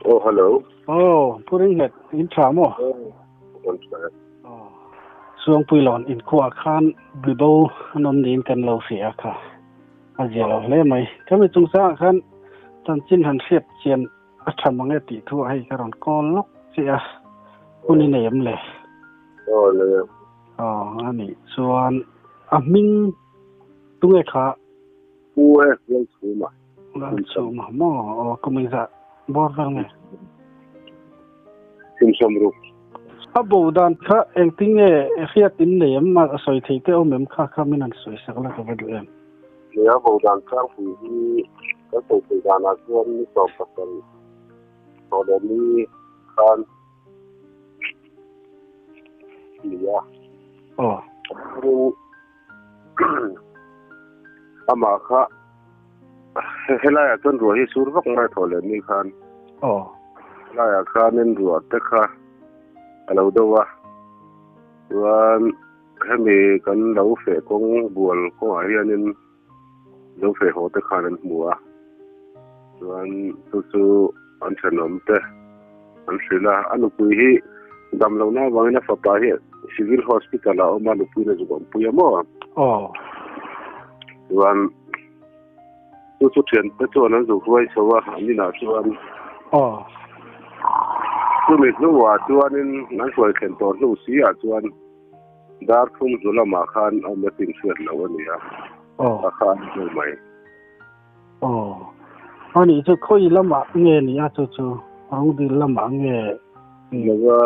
Oh, hello. Oh, Pu Ringnghet, in tha maw? Oh, kan tha e. Oh, Suangpuilawn inkhuah khan mibo an awm niin kan lo hria kha. A zia lo hle mai. Khami chungchangah khan chanchin han hriat chian a tha mang e tih thu ah hei ka rawn call lawk che a. Hun i nei em le? Aw, nei e. Aw, a nih chuan a hming tunge kha? Pu e, Lalchhuma. Lalchhuma maw? Aw, kum engzah bawr vel nge? Kum 60. A bo dan kha engtin nge hriat in nei em? A sawi thei te awm em? Kha kha min han sawi sak la ka va duh em? Nei a bo dan tlangpui hi kan sawi theih danah chuan ni 17 tawh leh ni khan ni a. Aw. Amah kha helaiah chuan ruah hi sur vak mai thaw leh ni khan. Aw. Helaiah khanin ruah te kha a lo do a. Chuan hemi kan lo feh kawng bual kawngah hianin lo feh haw te khan an hmu a. Chuan chu chu an thenawm te an hrilh a. A nupui hi dam lohna avangin a fapa hi Civil Hospital ah a awm a, nupuiin a zuk awmpui a maw? Aw. Chuan chu chu thiante chuan an zuk hruai chho a, an inah chuan. Aw. Chumi hnuah chuanin an hruai thlen tawh hnu si ah chuan dar thum hnu lamah khan a awm a tin hriat loh a ni a. Aw. A kha a ni mai. Aw. Ani chu khawi lamah nge ni a chu chu Rungdil lamah nge? Lova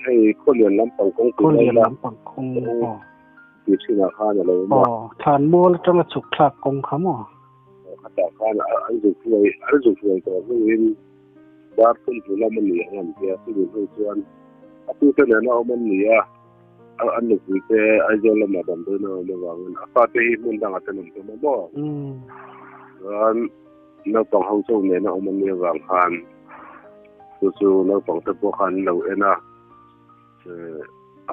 hei Khawlian lampang kawng tih Khawlian lampang kawng aw. Tih thinah khan a lo awm a. Aw, Thlanmual atanga chhuk thlak kawng kha maw? Aw, khatah khan an zuk hruai an zuk hruai tawh hnuin dar thum hnu lam a ni ang an tia chumi hnu chuan a tute nena awm an ni a. An nupui te Aizawl lamah damdawiin a awm avangin a fate hi hmun dangah te an awm hlawm a maw? Chuan naupang ho chaw nena awm an nih avang khan chu chu naupang te pawh khan an lo en a,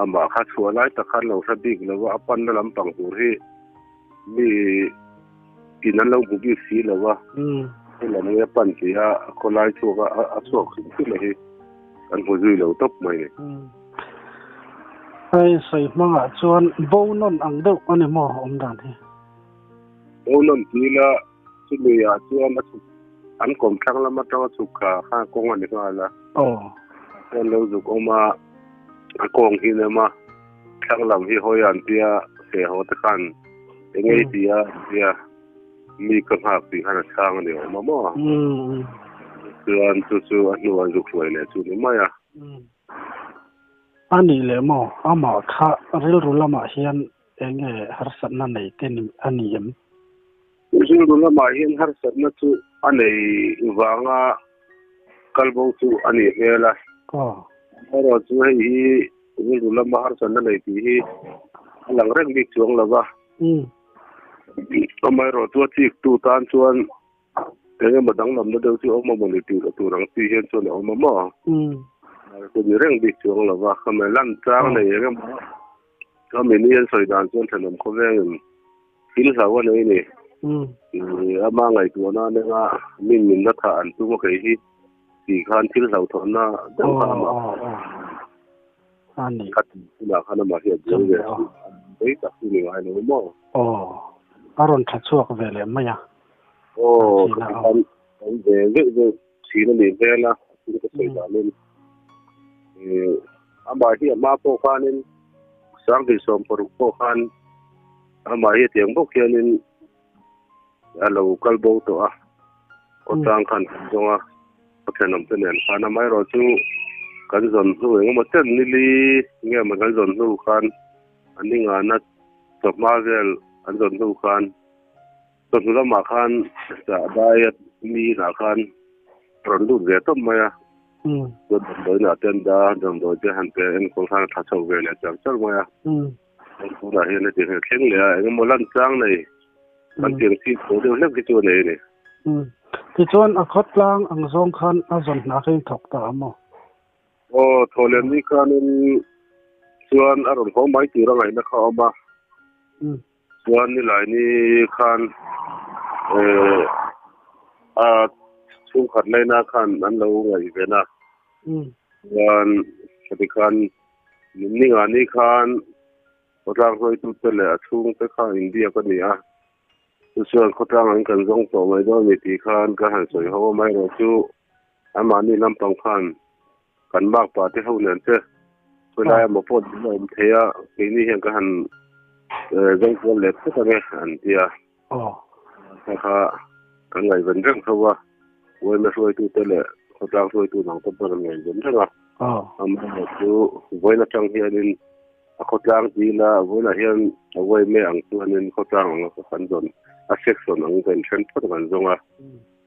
amah kha chhuah lai tak khan lo hre bik lo a, a panna lampang tur hi mi in an lo hmu bik si lo a, he lam nge a pan tih a khawlai chhuak a, a chhuak hrim hrim a hi kan hmu zui lo tawp mai ni. Hei sawi hmangah chuan bo nawn ang deuh a ni maw awm dan hi? Bo nawn ti ila chumi ah chuan a chhuk an kawm thlang lam atanga chhuk kha kha kawng a ni nghal a. Aw. Chuan lo zuk awm a, a kawng hi nem a, thlang lam hi hawi an tia feh haw te khan eng ei ti a an tia mi ka nghak tih khan a chhang a ni awm a maw? Chuan chu chu a hnuah zuk hruai leh chu ni mai a. A nih leh maw, amah kha rilru lamah hian eng nge harsatna nei te ni a ni em? Rilru lamah hian harsatna chu a nei vanga kalbo chu a nih hmel a. Erawh chu hei hi rilru lama harsatna nei tih hi a lang reng bik chuang lo va. Amaherawh chu a chiktu tan chuan Eng emaw danglamna deuh chu awm emaw ni tih tur ang chi hian chuan a awm a maw? Chu ni reng bik chuang lo va, khami lan chang nei eng emaw khami ni an sawi dan chuan thenawm khawvengin thil hlau a nei ni. Ama ngaihtuahna a neng a, min min la thah an tum a kei hi tih khan thil hlauhthawnna deuh kha amah kha tih hunah khan amah hi a buai ve thin a, rei tak chu ni ngai lo maw? Aw, a rawn tha chhuak ve leh mai a. Aw, ka ti khan kan ve zeuh zeuh thin a nih hmel a, thil ka sawi danin amah hi a hma pawh khanin 2016 pawh khan amah hi hetiang bawk hianin a lo kal bo tawh a, khawtlang khan kan zawng a, ka thenawm te nen khan amaherawh chu kan zawn hnu engemaw chen nili nge maw kan zawn hnu khan a ningana chawhma vel an zawn hnu khan Chawhnu lamah khan chah dai a mi inah khan rawn lut ve tawp mai a. Chuan damdawiinah te an dah a, damdawi te han pe enkawl khan a tha chho ve leh char char mai a. Chuan tunah hian heti hian a thleng leh a, eng emaw lan chang nei kan tiang chi thaw deuh hlek hi chu a nei a ni. Tichuan a khawtlang ang zawng khan a zawn hna kha in thawk ta a maw? Aw, thawhlem ni khanin chuan a rawn haw mai tur a ngaihna kha a awm a. Chuan nilai ni khan a Chhungkhat laina khan an lo ngaih ven a. Chuan khati khan nunninga ni khan khawtlang hruaitute leh a chhungte kha inbiak a ni a. Chu chuan khawtlang an kan zawng tawh mai dawn a ni tih khan ka han sawi ho a, amaherawhchu anmahni lampang khan kan makpa te ho nen che khawilai emaw pawh ding a awm thei a, keini hian ka han zawng kual leh phawt ange an ti a. Kha kha kan ngaihven reng tho a, uaina hruaitute leh khawtlang hruaitu dang te pawh an ngaihven reng a. Amaherawhchu vawiin atang hianin A khawtlang dil a, vawiinah hian a uaime ang chuanin khawtlang anga ka kan zawn, a section ang kan then phawt kan zawng a,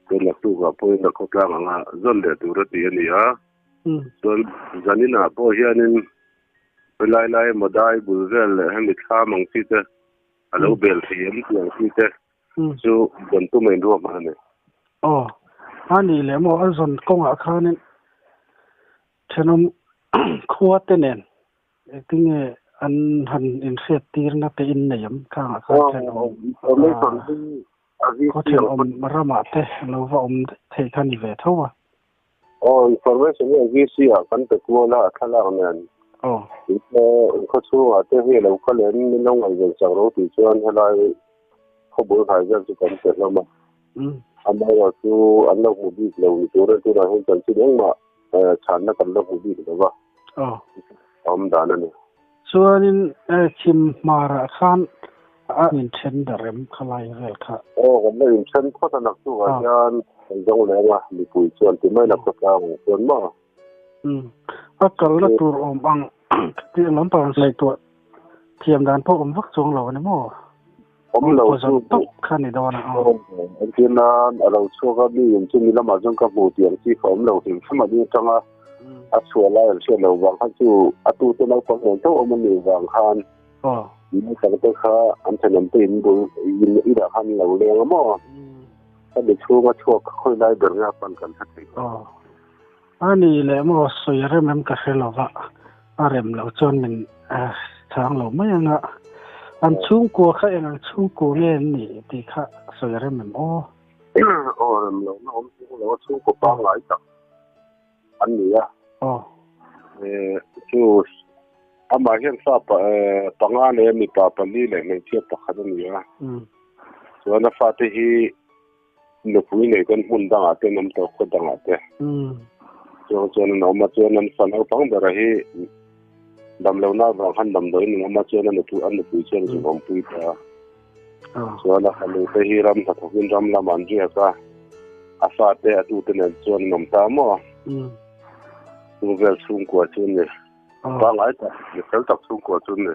chuan naktukah pawhin a khawtlang anga zawn leh tur a ti a ni a. Chuan zaninah pawh hianin helai lai emaw dai bul vel leh hemi thlam ang chi te a lo bel thei em tih ang chi te chu zawn tum a inruahman a ni. Aw, a nih leh maw a zawn kawngah khanin thenawm khua te nen Engtinge an han inhriat tirna te in nei em? Khangah khan thenawm khaw thenawm ramah te lo va awm daih thei kha ni ve tho a. Aw, information hi a VC ah kan pe kual a, a thlalak nen. Aw. Khaw chhungah te hi a lo kal em, min lo ngaihven sak ro tih chuan helai khaw bul hnai vel chu kan pe hlawm a. Amaherawh chu an lo hmu bik lo ni tur e, tunah hian chanchin engmah chhanna kan la hmu bik lo va. Aw. A awm dan a ni. Chuanin chhim hmarah khan a inthen darh em khalai vel kha? Aw, kan la inthen phawt a, naktukah hian kan zawng leh ang a, mipui chuan ti mai naktuk ang chuan maw? Umm, a kalna tur awm ang tih lampang ngaihtuah thiam dan pawh awm vak chuang lo a ni maw? Awm lo chu tawp kha ni dawn a. Aw, entir nan a lo chhuak a, mi in chumi lamah chuan ka hmu tih ang chi kha awm lo hrim hrim a ni atang a, a chhuah lai an hriat loh vang khan chu a tute naupang nen chauh awm a nih vang khan naupang te kha an thenawm te in bul in inah khan an lo leng a maw? Ka mi chhung a chhuak kha khawi lai ber nge a pan kan hre thei lo. A ni leh maw sawi a rem em ka hre lo va, a rem loh chuan min chhang lo mai ang a, an chhungkua kha eng ang chhungkua nge an nih tih kha sawi a rem em aw? Aw rem lo na awm chung lo a chhungkaw pangngai tak an ni a. Aw. Chu amah hian fa panga leh mipa pali leh hmeichhia pakhat a ni a. Chuan a fate hi Nupui nei chuan hmun dangah te an awm tawh, khaw dangah te. Chuang chuan an awm a, chuan an fa naupang bera hi damlohna avang khan damdawiin an awm a, chuan a nupui a nupui chuan a zuk awmpui ta a. Chuan a fanu te hi ram hnathawkin ram lamah an riak a, a fate a tute nen chuan an awm ta maw? Chu vel chhungkua chu a ni. Pangngai tak, mi fel tak chhungkua chu ni.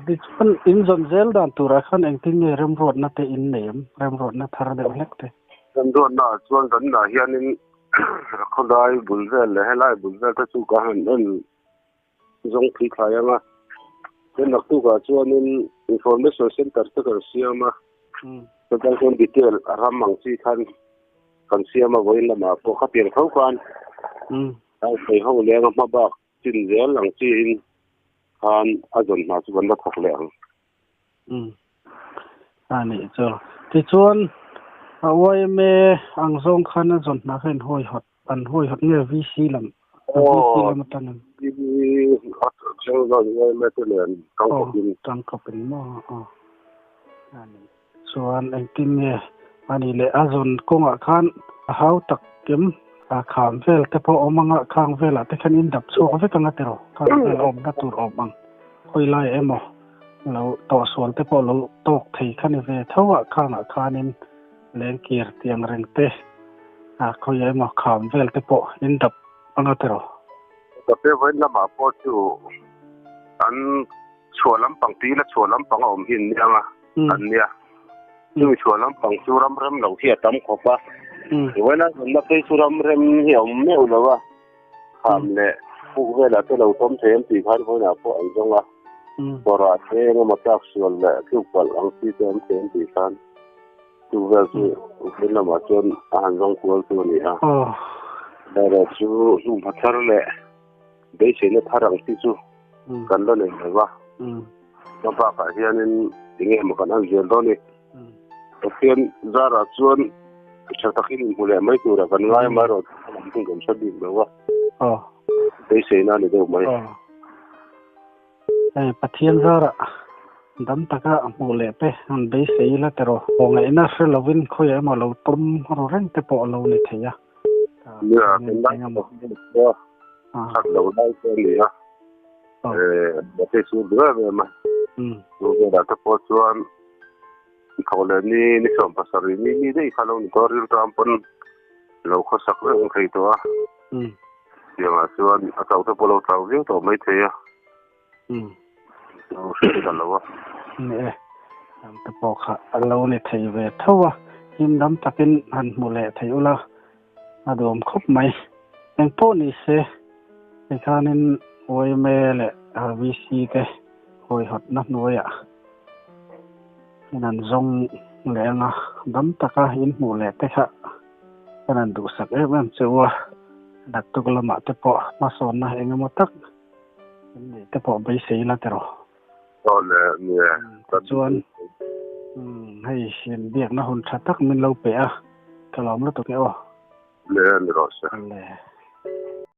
Tichuan, in zawn zel dan turah khan engtin nge remruatna te in nei em? Remruatna thar deuh hlek te. Remruatna ah chuan zanah hianin khawlai bul vel leh helai bul vel te chu ka han en zawng phui thlai ang a. Tin, naktukah chuanin information center te kan siam a, chutah chuan detail a ram ang chi khan kan siam a, vawiin lamah pawh khatiang tho khan. Ai sawi ho leng a hma bak chin zel ang chiin khan a zawn hna chu kan la thawk leh ang. Umm a nih chu. Tichuan a yma ang zawng khan a zawn hna kha in hawi hawt an hawi hawt nge VC lam a VC lam atan an. Yma te nen tangkawpin. Tangkawpin maw aw a nih. Chuan engtin nge a nih leh a zawn kawngah khan a hau tak em a kham vel te pawh awm anga khang velah te khan in dap chhuak vek anga tiraw khang vel awmna tur awm ang khawi lai emaw lo tawhsual te pawh lo tawk thei kha ni ve tho a khangah khanin lengkir tiang reng te a khawi emaw kham vel te pawh in dap anga tiraw. Ka pe vawiin lamah pawh chu an Chhuah lampang tiin a chhuah lampang a awm hi an nia anga an nia. Chumi chhuah lampang chu ram rem lo hi a tam khawp a. Vawiina zanna phei chu ram rem hi a awm meuh lo a. Kham leh puk velah te lo tawm thei an tih khan vawiinah pawh an zawng a. Kawrah te engemaw tlak sual leh tluk palh ang chi te awm thei an tih khan chu vel chu vawiin lamah chuan a han zawng kual chu a ni a. Erawh chu hnuhma thar leh Beiseina thar ang chi chu kan la nei lo va, ka bakah hianin eng emaw kan an zel dawn ni. Pathian zarah chuan Tha takin inhmu leh mai tura kan ngai mai rawh lam thung kan hre bik lo a. Aw. Beiseina a ni deuh mai. Aw. Hei Pathian zara dam taka hmuh leh te han beisei ila tiraw. Ngaihna hre lovin khawiah emaw lo tawm ru reng te pawh a lo ni thei a. Nia, kan lai pawh a that lo lai te a ni a. Eh, a te chu duh em em a. Chu velah te pawh chuan Tho leh ni ni 17 ni mi daih kha lo ni tawh a, riltam pawn lo khawsak reng thei tawh a. Tiangah chuan a chau te pawh lo chau viau tawh mai thei a. Chu hriat ta lo a. Ni e, lam te pawh kha a lo ni thei ve tho a, him dam takin han hmu leh thei ula a duam khawp mai. Eng pawh ni se, tikhanin yma leh VC te hawihawtna hnuaiah In an zawng leh anga dam taka in hmuh leh te kha kan han duhsak em em che u a, naktuk lamah te pawh hmasawnna eng emaw tak in neih te pawh beisei ila tiraw. Aw le, nia. Tichuan, hei inbiakna hun tha tak min lo pe a, ka lawm lutuk e aw. Le, ni rawh se. Le.